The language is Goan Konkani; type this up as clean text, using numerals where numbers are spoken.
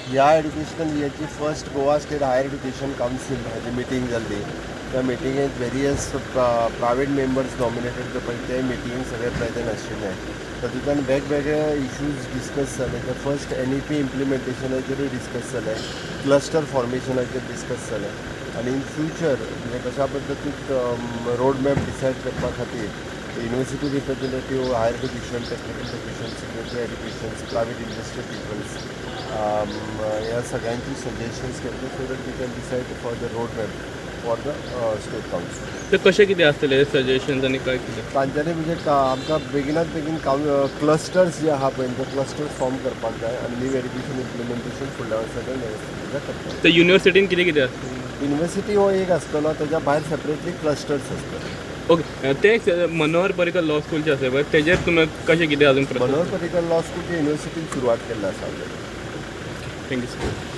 ह्या एड्युकेशनल इयरची first Goa State Higher Education Council हाजी मिटींग जाल्ली. त्या मिटिंगेंत वेरियस प्रायवेट मेंबर्स नॉमिनेटेड करपाक ते मिटिंगेक सगळे प्रेजंट आशिल्ले. तातूंतल्यान वेगवेगळे इश्यूज डिस्कस जाले. ते फर्स्ट एनईपी इम्प्लिमेंटेशनाचेरूय डिस्कस जाले, क्लस्टर फॉर्मेशनाचेर डिस्कस जालें आनी इन फ्युचर म्हणजे कशा पद्दतीन रोड मॅप डिसायड करपा खातीर university representative, higher education, technical education, secondary education, private industry peoples ह्या सगळ्यांची सजेशन्स घेतले so that we can decide for the road map for the state council. ते कशें कितें आसतलें सजेशन्स आनी काय कितें? तांच्यांनी म्हणजे आमकां बेगिनात बेगीन क्लस्टर्स जे आहा पळय, ते क्लस्टर्स फॉर्म करपाक जाय आनी न्यू एड्युकेशन इम्प्लिमेंटेशन फुडल्या वर्साच्यान वेवस्थीत करपाक. ते युनिवर्सिटीन कितें कितें आसतलें? युनिवर्सिटी हो एक आसतलो, ताच्या भायर सेपरेटली क्लस्टर्स आसतले. ओके, ते मनोहर पर्रीकर लॉ स्कूल जे आसा पळय, तेजेर तुमी कशें कितें अजून? मनोहर पर्रीकर लॉ स्कूल युनिवर्सिटीन सुरवात केल्ले आसा already. Thank you sir.